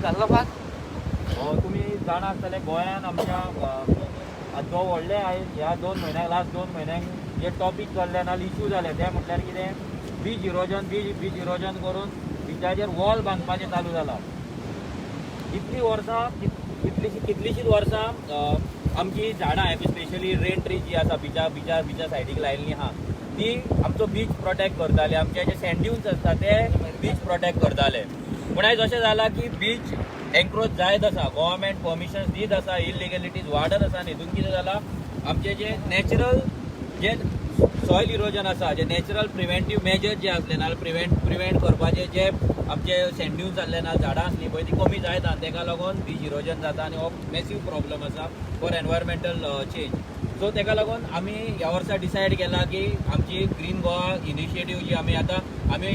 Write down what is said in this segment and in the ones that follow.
घातलो फास. तुमी जाणा आसतले, गोंयान आमच्या जो व्हडले आयज ह्या 2 म्हयन्यांक, लास्ट 2 म्हयन्यांक जे टॉपीक चल्ले ना, इशू जाले, ते म्हटल्यार कितें? Beach erosion. बीच इरोजन करून बिचाचेर वॉल बांदपाचें चालू जाला. इतलीं वर्सां, कितलींशींच वर्सां आमची झाडां, स्पेशली रेन ट्री जी आसा, बिचा सायडीक लायिल्ली आहा, ती आमचो बीच प्रोटेक्ट करताले. आमचे जे सँड ड्युन्स आसता ते बीच प्रोटेक्ट करताले. पूण आयज अशें जालां की बीच एन्क्रोच जायत आसा, गव्हर्मेंट परमिशन्स दीत आसा, इलिगलिटीज वाडत आसा आनी हितून कितें जालां, आमचे जे नॅचरल जे सॉयल इरोजन आसा, जे नॅचरल प्रिवेंटीव मेजर्स जे आसले नाल्यार प्रिवेंट करपाचे, जे आमचे सँड ड्युन्स जाल्ले ना, झाडां आसली पळय, ती कमी जायत आनी तेका लागून बीच इरोजन जाता आनी हो मॅसीव प्रॉब्लम आसा फॉर एनवायरमेंटल चेंज. सो तेका लागून आमी ह्या वर्सा डिसायड केला की आमची ग्रीन गोवा इनिशिएटीव जी आमी आतां आमी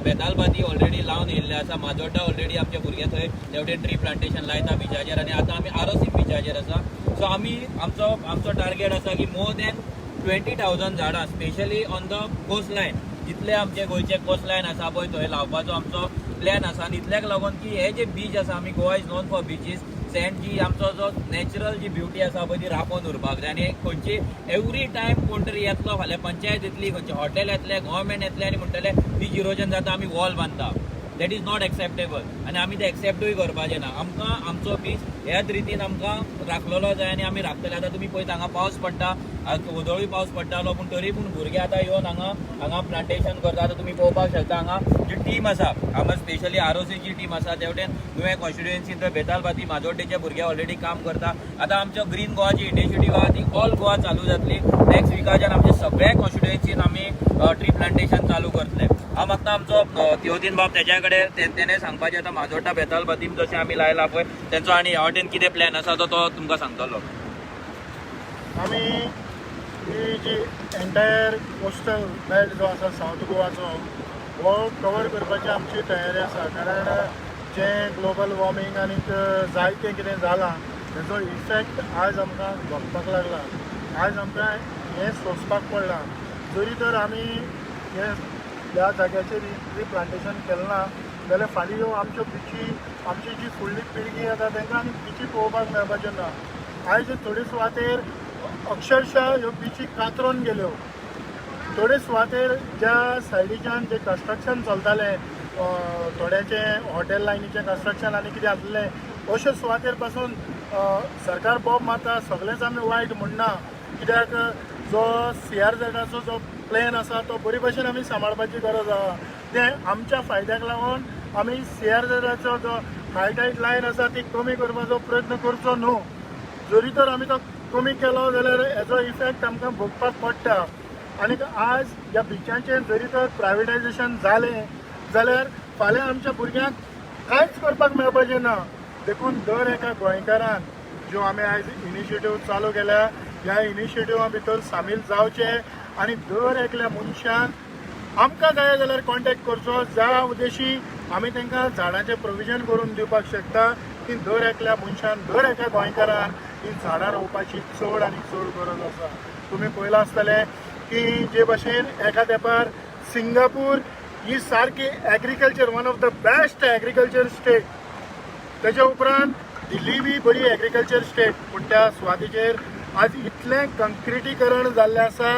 बेतालबाती ऑलरेडी लावन येयल्ले आसा, माजोड्डा ऑलरेडी आमचे भुरगे थंय तेवटेन ट्री प्लांटेशन लायता बिचाचेर आनी आतां आमी आरोसीम बिचाचेर आसा. सो आमी आमचो टार्गेट आसा की मोर दॅन 20,000 झाडां, specially on the coast line, जितले आमचे गोंयचे कोस्ट लायन आसा पळय, थंय लावपाचो आमचो प्लॅन आसा. आनी इतल्याक लागून की हे जे बीच आसा, आमी Goa is known for beaches, sand, जी आमचो जो नॅचरल जी ब्युटी आसा पळय, ती राखून उरपाक जाय. आनी खंयची एवरी टायम कोण तरी येतलो, फाल्यां पंचायत येतली, खंयचे हॉटेल येतले, गव्हर्मेंट येतले आनी म्हणटले बीच इरोजन जाता, आमी वॉल बांदता. That is not acceptable आनी आमी ते एक्सेप्टूय करपाचें ना. आमकां आमचो बीच ह्याच रितीन आमकां राखलेलो जाय आनी आमी राखतले. आतां तुमी पळयता, हांगा पावस पडटा, वदळूय पावस पडटालो, पूण तरी पूण भुरगे आतां येवन हांगा हांगा प्लांटेशन करता. आतां तुमी पळोवपाक शकता, हांगा जी टीम आसा, हांगा स्पेशली आरओसीची टीम आसा, तेवटेन नुवें कॉन्स्टिट्युएन्सीन थंय बेतालबाती, माजोड्डेचे भुरगे ऑलरेडी काम करता. आतां आमच्यो ग्रीन गोवाची इनिशिएटीव आहा, ती ऑल गोवा चालू जातली. नेक्स्ट विकाच्यान आमचे सगळे कॉन्स्टिट्युएन्सीन आमी ट्री प्लांटेशन चालू करतले. हांव मागता आमचो तियोतीन बाब, तेच्या कडेन तेणे सांगपाचें, आतां माजोड्डा बेतालबातीम जशें आमी लायला पळय तेंचो आनी ह्या वटेन कितें प्लॅन आसा तो तो तुमकां सांगतलो. आमी ही जी एंटायर कोस्टल बेल्ट जो आसा सावथ गोवाचो, हो कवर करपाची आमची तयारी आसा, कारण जें ग्लोबल वॉर्मिंग आनीक जायतें कितें जालां, तेजो इफेक्ट आज आमकां भोगपाक लागला. आज आमकां हें सोंसपाक पडलां. जरी तर आमी हें ह्या जाग्याचेर ट्री प्लांटेशन केलें ना जाल्यार फाल्यां ह्यो आमच्यो बिची, आमची जी फुडली पिळगी येता, तांकां आनी बिची पळोवपाक मेळपाच्यो ना. आयज थोडे सुवातेर अक्षरशः ह्यो बिची कातरून गेल्यो. थोडे सुवातेर ज्या सायडीच्यान जे कन्स्ट्रक्शन चलतालें, थोड्याचें हॉटेल लायनीचें कन्स्ट्रक्शन आनी कितें आसलें, अश्यो सुवातेर पासून सरकार बोब मारता. सगळेंच आमी वायट म्हणना, कित्याक जो सीआरझेडाचो जो प्लॅन आसा तो बरे भशेन आमी सांबाळपाची गरज आसा. तें आमच्या फायद्याक लागून आमी सीआरझेडाचो जो हाय टायड लायन आसा ती कमी करपाचो प्रयत्न करचो न्हू. जरी तर आमी तो कमी केलो जाल्यार हेजो इफेक्ट आमकां भोगपाक पडटा. आनी आज ह्या बिचांचेर जरी तर प्रायवेटायजेशन जालें जाल्यार फाल्यां आमच्या भुरग्यांक कांयच करपाक मेळपाचें ना. देखून दर एका गोंयकारान ज्यो आमी आयज इनिशिएटीव चालू केल्या, ह्या इनिशिएटिवा भितर सामील जावचे आनी दर एकल्या मनशान आमकां जाय जाल्यार कॉन्टेक्ट करचो, ज्या उद्देशी आमी तांकां झाडांचें प्रोविजन करून दिवपाक शकता की दर एकल्या मनशान, दर एका गोंयकारान ही झाडां रोवपाची चड आनी चड गरज आसा. तुमी पळयलां आसतलें की जे भशेन एका तेंपार सिंगापूर ही सारकी agriculture, one of the best agriculture state, तेच्या उपरांत दिल्ली बी बरी एग्रीकल्चर स्टेट, पूण त्या सुवातेचेर आज इतलें कंक्रिटीकरण जाल्लें आसा,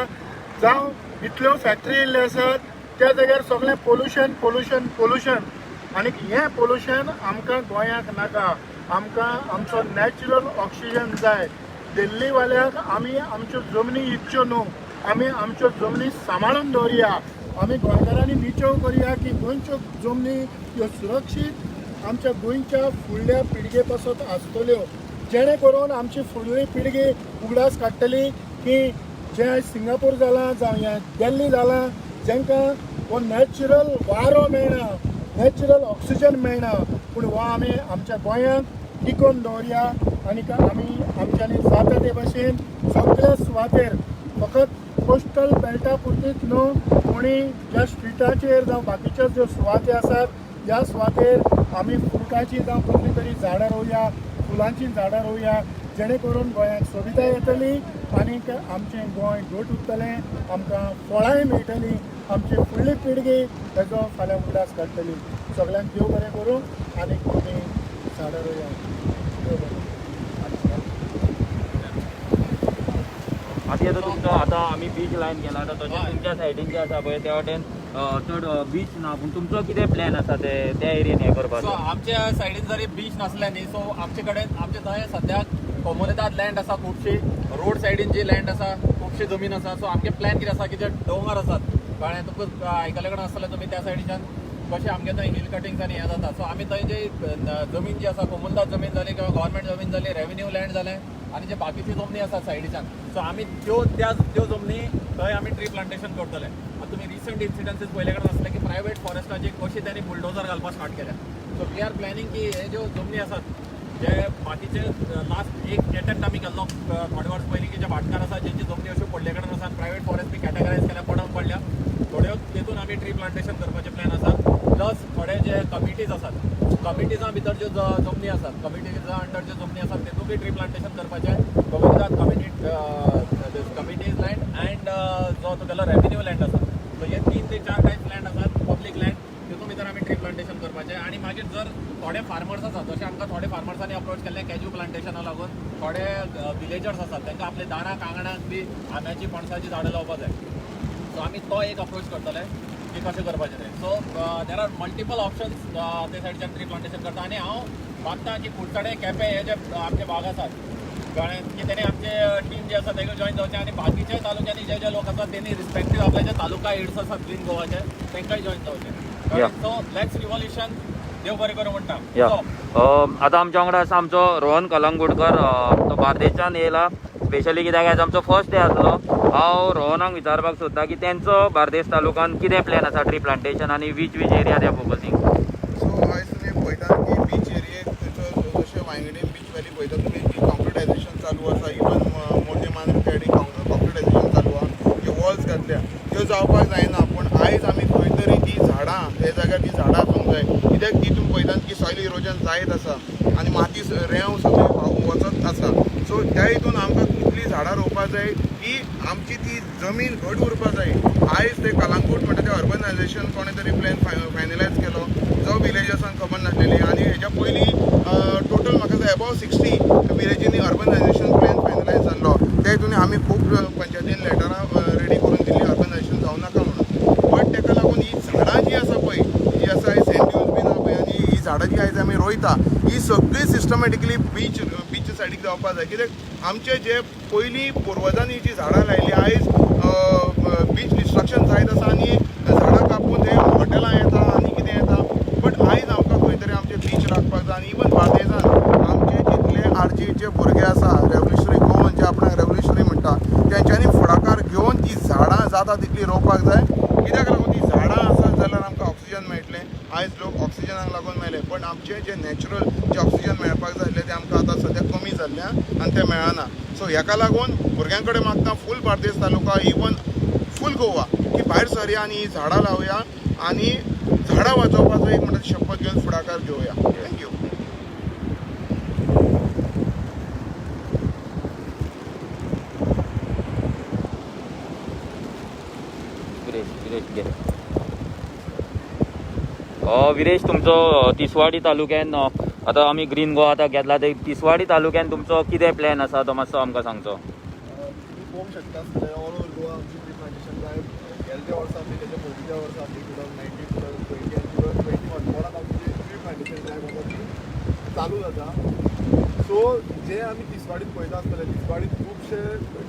जावं इतल्यो फॅक्टरी येयल्ल्यो आसात, त्या जाग्यार सगळें पोल्युशन, पोल्युशन, पोल्युशन. आनी हें पोल्युशन आमकां गोंयाक नाका. आमकां आमचो नॅचरल ऑक्सिजन जाय. दिल्लीवाल्यांक आमी आमच्यो जमनी इकच्यो न्हू. आमी आमच्यो जमनी सांबाळून दवरुया. आमी गोंयकारांनी निश्चय करुया की गोंयच्यो जमनी ह्यो सुरक्षीत आमच्या गोंयच्या फुडल्या पिळगे पासत आसतल्यो, जेणे करून आमची फुडली पिळगी उगडास काडटली की जें आयज सिंगापूर जालां जावं हें दिल्ली जालां, जांकां हो नॅचरल वारो मेळना, नॅचरल ऑक्सिजन मेळना, पूण हो आमी आमच्या गोंयांत टिकोवन दवरुया. आनी आमी आमच्यांनी जाता ते भशेन सगळ्या सुवातेर, फकत कोस्टल बेल्टा पुरतीच न्हू, कोणी ज्या स्ट्रिटाचेर जावं बाकीच्यो ज्यो सुवाती आसात, ह्या सुवातेर आमी फ्रुटाची जावं कसली तरी झाडां रोवया, फुलांची झाडां रोवया, जेणे करून गोंयांक सोबिताय येतली आनीक आमचें गोंय घट उरतलें, आमकां फळांय मेळटलीं, आमची फुडली पिळगी तेजो फाल्यां उगडास काडटली. सगळ्यांक देव बरें करूं आनी तुमी झाडां रोया. देव बरें. आतां येता तुमचो, आतां आमी बीच लायन गेला, आतां तशें तुमच्या सायडीन जे आसा पळय त्या वाटेन चड बीच ना, पूण तुमचो कितें प्लॅन आसा ते त्या एरियेन हें सो करपाचो? आमच्या सायडीन जरी बीच नासले न्ही, सो आमचे कडेन आमचे थंय सद्याक कोमुनिदाद लँड आसा खुबशी, रोड सायडीन जी लँड आसा खुबशी जमीन आसा. सो आमचे प्लॅन कितें आसा की जे दोंगर आसात, कळ्ळें तुमकां आयकल्ले कडेन आसतलें तुमी त्या सायडीच्यान कशें आमगे थंय हिल कटिंग्स आनी हें जाता. सो आमी थंय जी जमीन जी आसा, कोमुनिदाद जमीन जाली किंवा गव्हर्मेंट जमीन जाली, रेवेन्यू लँड जालें आनी जे बाकीची जमनी आसात सायडीच्यान, सो आमी त्यो त्या त्यो जमनी थंय आमी ट्री प्लांटेशन करतले. आतां तुमी रिसंट इन्सिडन्सीस पयले कडेन आसले की प्रायवेट फॉरेस्टाची कशी त्यांनी बुलडोजर घालपाक स्टार्ट केल्या. सो we are planning की हे ज्यो जमनी आसात जे बाकीचे, लास्ट एक अटेम्प्ट आमी केल्लो थोडे वर्स पयलीं की जे भाटकार आसा जेंची जमनी अश्यो पडले कडेन आसा, प्रायवेट फॉरेस्ट बी कॅटेगरायज केल्या, पडून पडल्या थोड्यो, तेतून आमी ट्री प्लांटेशन करपाचे प्लॅन आसा. प्लस थोडे जे कमिटीज आसात, कमिटीजा भितर ज्यो जमनी आसात, कमिटीजा अंडर ज्यो जमनी आसात तेतून बी ट्री प्लांटेशन करपाचें. कोमुनिदाद कमिटीज लँड अँड जो तुगेलो रेवेन्यू लँड आसा, सो हे 3 ते 4 टायप्स लँड आसात पब्लीक लँड, तितून भितर आमी ट्री प्लांटेशन करपाचें. आनी मागीर जर थोडे फार्मर्स आसात, जशे आमकां थोडे फार्मर्सांनी अप्रोच केल्ले कॅज्यू प्लांटेशना लागून, थोडे विलेजर्स आसात तांकां आपल्या दाराक आंगणाक बी आंब्याची पणसाची झाडां लावपाक जाय, सो आमी तो एक अप्रोच करतले की कशें करपाचें तें. So there are multiple options ते सायडीच्यान ट्री प्लांटेशन करता. आनी हांव मागता की कुडचडे, केपें हे जे आमचे भाग आसात, कळ्ळें की तेणी आमचे टीम जे आसा तेका जॉयन जावचें आनी बाकीच्या तालुक्यांनी जे जे लोक आसात तेणी रिस्पेक्टीव आपले जे तालुका हेड्स आसात ग्रीन गोवाचे तांकांय जॉयन जावचें. So let's revolution. देव बरें करूं म्हणटा. या. सो आतां आमच्या वांगडा आसा आमचो रोहन कलंगूटकर. तो बार्देशान येयला स्पेशली कित्याक आयज आमचो फर्स्ट डे आसलो. हांव रोहनाक विचारपाक सोदता की तेंचो बार्देस तालुकान कितें प्लॅन आसा ट्री प्लांटेशन आनी which which area they focusing. So आयज तुमी पळयतात की बीच एरियेक थंयसर जशें वांयगणे बीच व्हॅली पळयता तुमी की कॉन्क्रिटायझेशन चालू आसा, इवन मोडणे मांद्रे सायडीक कॉन्क्रिटायझेशन चालू आहा, ज्यो वॉल्स घातल्या त्यो जावपाक जायना. पूण आयज आमी खंय तरी ती झाडां त्या जाग्यार ती झाडां आसूंक जाय, कित्याक ती तुमी पळयतात की सॉयल इरोजन जायत आसा आनी माती रेंव सगळी व्हांवून वचत आसा. सो त्या हितून आमकां कितलीं झाडां रोवपाक जाय की आमची ती जमीन घट उरपाक जाय. आयज ते कलांगूट म्हणटा ते अर्बनायझेशन कोणें तरी प्लॅन फायनलायज केलो जो विलेजर्सांक खबर नासलेली. आनी हेच्या पयलीं टोटल म्हाका दिसता एबोव 60 विलेजींनी अर्बनायझेशन प्लॅन फायनलायज जाल्लो. त्या हितून आमी खूब पंचायतीन लेटरां रेडी करून दिल्ली अर्बनायझेशन जावं नाका म्हणून. बट तेका लागून ही झाडां जी आसा पळय, जी आसा सँड बीन आहा पळय, आनी ही झाडां जी आयज आमी रोयता ही सगळी सिस्टमॅटिकली बीच बीच सायडीक जावपाक जाय. कित्याक आमचे जे पयलीं पुर्वजांनी जी झाडां लायली, आयज बीच डिस्ट्रक्शन जायत आसा आनी झाडां कापून ते हॉटेलां येता आनी कितें येता. बट आयज आमकां खंय तरी आमचे बीच राखपाक जाय. आनी इवन बार्देजान आमचे जितले आरजीचे भुरगे आसा, रेवल्युशनरी गोवन जे आपणाक रेवल्युशनरी म्हणटा, तेंच्यांनी फुडाकार घेवन ती झाडां जाता तितली रोवपाक जाय. कित्याक लागून ती झाडां आसत जाल्यार आमकां ऑक्सिजन मेळटलें. आयज लोक ऑक्सिजनाक लागून मेले, पण आमचे जे नॅचरल जे ऑक्सिजन मेळपाक जाय आसलें तें आमकां आतां सद्याक कमी जाल्लें आनी तें मेळना. सो हेका लागून भुरग्यां कडेन मागता, फूल बार्देस तालुका, इवन फूल गोवा, की भायर सरया आनी ही झाडां लावया आनी झाडां वाचोवपाचो एक म्हणटा शपथ घेवन फुडाकार घेवया. Thank you. Viresh, Viresh घे. विरेश, तुमचो तिसवाडी तालुक्यान आतां आमी ग्रीन गोवा आतां घेतला ते तिसवाडी तालुक्यान तुमचो कितें प्लॅन आसा तो मातसो आमकां सांगचो. तुमी पळोवंक शकता आसतले, ऑल ओवर गोवा आमची ट्री प्लांटेशन ड्रायव्ह गेले त्या वर्सा आसली, तेच्या पयलींच्या वर्सा आसली, 2019, 2020 आनी 2021 परत आमची ट्री प्लांटेशन ड्रायव्ह आसा ती चालू जाता. सो जे आमी तिसवाडीत पळयता आसतले, तिसवाडीत खुबशे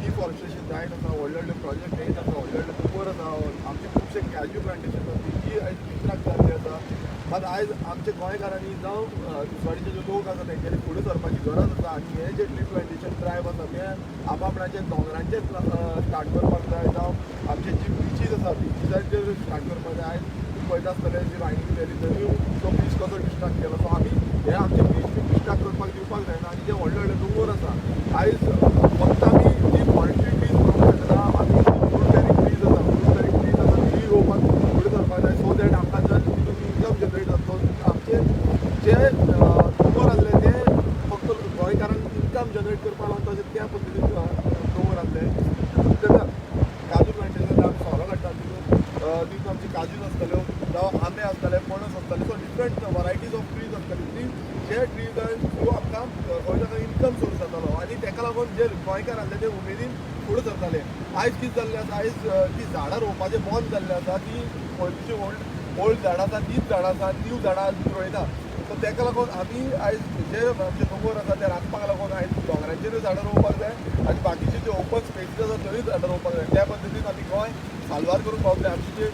डिफॉरेस्टेशन जायत आसा, व्हडले व्हडले प्रोजेक्ट येत आसा, व्हडले व्हडले दोंगर आसा, आमचे खुबशे कॅज्यू प्लांटेशन आसा ती आयज डिस्ट्रक्ट जाल्ली आसा. मात आयज आमचे गोंयकारांनी जावं तिसवाडीचे जे लोक आसा तेंच्यांनी फुडें सरपाची गरज आसा. आनी हे जे ट्री प्लांटेशन ड्रायव्ह आसा ते आपणाचे दोंगरांचेर स्टार्ट करपाक जाय, जावं आमचे जी बिचीस आसा बिचीसांचेर स्टार्ट करपाक जाय. आयज तुमी पळयता आसतले जी वायंगणी व्हॅली थंय तो बीच कसो डिस्ट्रक्ट केलो. सो आमी हे आमचे बीच बी डिस्ट्रक्ट करपाक दिवपाक जायना. आनी जे व्हडले व्हडले दोंगर आसा, आयज फक्त आमी जी फॉरेस्ट्री ट्रीज रोवंक शकता, आमी फ्रूट बेरींग ट्रीज आसा, फ्रूट बेरींग ट्रीज आसा ती रोवपाक फुडें सरपाक जाय, सो that आमकां जर तितून इन्कम जनरेट जातलो. आमचे जे दोंगर आसले ते फक्त गोंयकारांक इन्कम जनरेट करपाक लागून तशें त्या पद्दतीन दोंगर आसले. तेन्ना काजू प्लांटेशन आमी सोरो काडटा, तितून तितून आमचे काजूच आसतल्यो, जावं आंबे आसतले, पणस आसतले, so different varieties of of trees आसताली ती जे ट्रीजान थ्रू आमकां खंय ना खंय इन्कम सोर्स जातालो आनी ताका लागून जे गोंयकार आसले ते उमेदीन फुडें सरताले. आयज कितें जाल्लें आसा, आयज ती झाडां रोवपाचें बंद जाल्लें आसा. ती पयलींची ओल्ड ओल्ड झाडां आसा तीच झाडां आसा, न्यू झाडां आजून रोयना. सो ताका लागून आमी आयज जे आमचे दोंगर आसा ते राखपाक लागून आयज दोंगरांचेरूय झाडां रोवपाक जाय आनी बाकीचे जे ओपन स्पेसीस आसा थंयूय झाडां रोवपाक जाय. त्या पद्दतीन आमी गोंय साल्वार करूंक पावतले. आमचे जे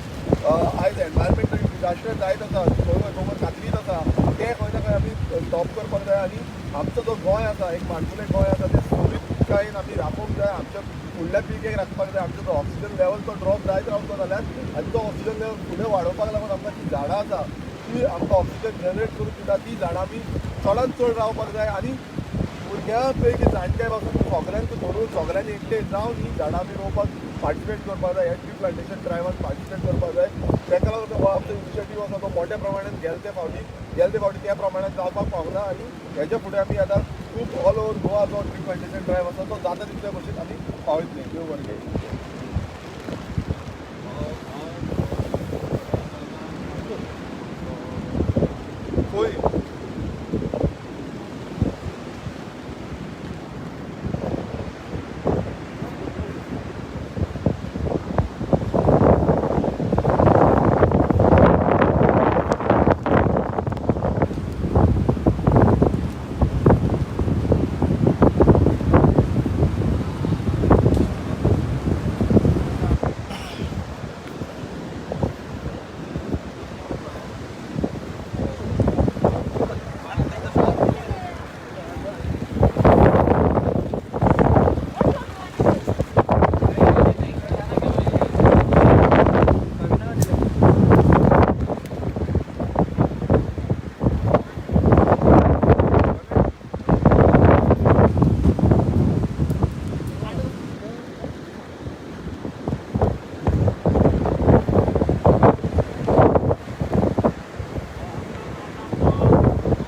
आयज एनवायरमेंटल डिजास्टर जायत आसा, खंय दोंगर कातरीत आसा, ते खंय ना खंय आमी स्टॉप करपाक जाय आनी आमचो जो गोंय आसा, एक माणकुलें गोंय आसा, तें सोबीतकायेन आमी राखूंक जाय. आमच्या फुडल्या पिळगेक राखपाक जाय. आमचो जो ऑक्सिजन लेवल तो ड्रॉप जायत रावतलो जाल्यार आनी तो ऑक्सिजन लेवल फुडें वाडोवपाक लागून आमकां ती झाडां आसा ती आमकां ऑक्सिजन जनरेट करून दिता, ती झाडां आमी चडांत चड रावपाक जाय आनी भुरग्यां पैकी जाणट्या पासून सगल्यांक धरून सगल्यांनी एकटे जावन ही झाडां आमी रोवपाक पार्टिसिपेट करपाक जाय. ह्या ट्री प्लांटेशन ड्रायव्हान पार्टिसिपेट करपाक जाय. ताका लागून हो आमचो इनिशिएटीव आसा तो मोठ्या प्रमाणान गेले ते फावटी त्या प्रमाणान जावपाक पावना आनी हेच्या फुडें आमी आतां खूब ऑल ओवर गोवा जो ट्री प्लांटेशन ड्रायव्ह आसा तो जाता तितल्या भशेन आमी पावयतले. देव बरें करूं. पळय.